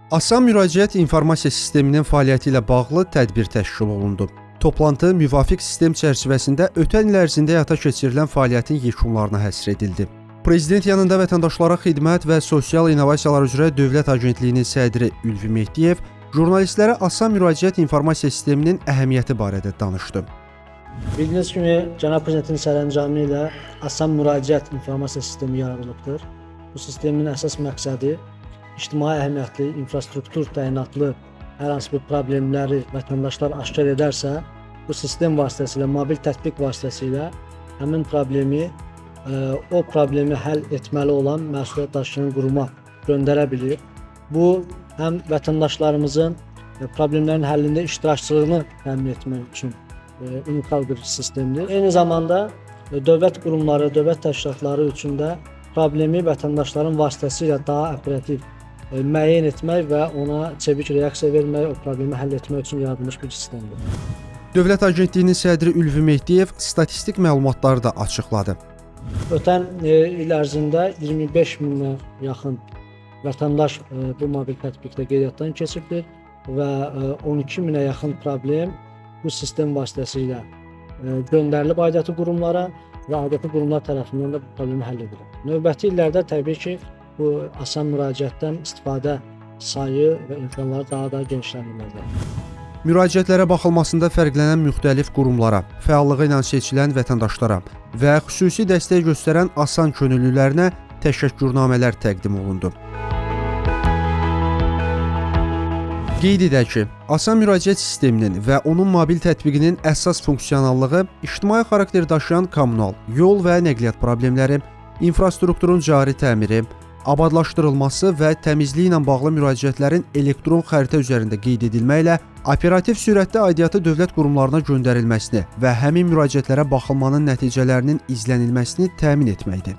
Asan müraciət informasiya sisteminin fəaliyyəti ilə bağlı tədbir təşkil olundu. Toplantı müvafiq sistem çərçivəsində ötən il ərzində həyata keçirilən fəaliyyətin yekunlarına həsr edildi. Prezident yanında vətəndaşlara xidmət və sosial innovasiyalar üzrə Dövlət Agentliyinin sədri Ülvi Mehdiyev jurnalistlərə asan müraciət informasiya sisteminin əhəmiyyəti barədə danışdı. Bildiyiniz kimi, Cənab Prezidentin sərəncamı ilə asan müraciət informasiya sistemi yaradılıbdır. Bu sistemin əsas məqsədi ictimai əhəmiyyətli, infrastruktur təyinatlı hər hansı bir problemləri vətəndaşlar aşkar edərsə, bu sistem vasitəsilə, mobil tətbiq vasitəsilə həmin problemi, o problemi həll etməli olan məsuliyyət daşıyan quruma göndərə bilir. Bu, həm vətəndaşlarımızın problemlərin həllində iştirakçılığını təmin etmək üçün unikal bir sistemdir. Eyni zamanda dövlət qurumları, dövlət təşkilatları üçün də problemi vətəndaşların vasitəsilə daha operativ müəyyən etmək və ona çevik reaksiya vermək, o problemi həll etmək üçün yaradılmış bir sistemdir. Dövlət Agentliyinin sədri Ülvi Mehdiyev statistik məlumatları da açıqladı. Ötən il ərzində 25 minə yaxın vətəndaş bu mobil tətbiqdə qeydiyyatdan keçibdir və 12 minə yaxın problem bu sistem vasitəsilə göndərilib aidiyyatı qurumlara və aidiyyatı qurumlar tərəfindən də bu problemi həll edilir. Növbəti illərdə təbii ki, bu asan müraciətdən istifadə sayı və imkanları daha da genişləndiriləcək. Müraciətlərə baxılmasında fərqlənən müxtəlif qurumlara, fəallığı ilə seçilən vətəndaşlara və xüsusi dəstək göstərən asan könüllülərinə təşəkkürnamələr təqdim olundu. Qeyd edək ki, asan müraciət sisteminin və onun mobil tətbiqinin əsas funksionallığı ictimai xarakter daşıyan kommunal, yol və nəqliyyat problemləri, infrastrukturun cari təmiri, abadlaşdırılması və təmizliyi ilə bağlı müraciətlərin elektron xəritə üzərində qeyd edilməklə operativ sürətdə aidiyyatı dövlət qurumlarına göndərilməsini və həmin müraciətlərə baxılmanın nəticələrinin izlənilməsini təmin etməkdir.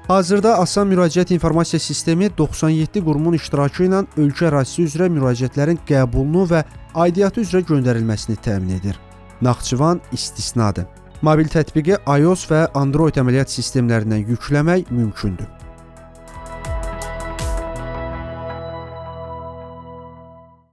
Hazırda asan müraciət informasiya sistemi 97 qurumun iştirakı ilə ölkə ərazisi üzrə müraciətlərin qəbulunu və aidiyyatı üzrə göndərilməsini təmin edir. Naxçıvan istisnadır. Mobil tətbiqi iOS və Android əməliyyat sistemlərindən yükləmək mümkündür.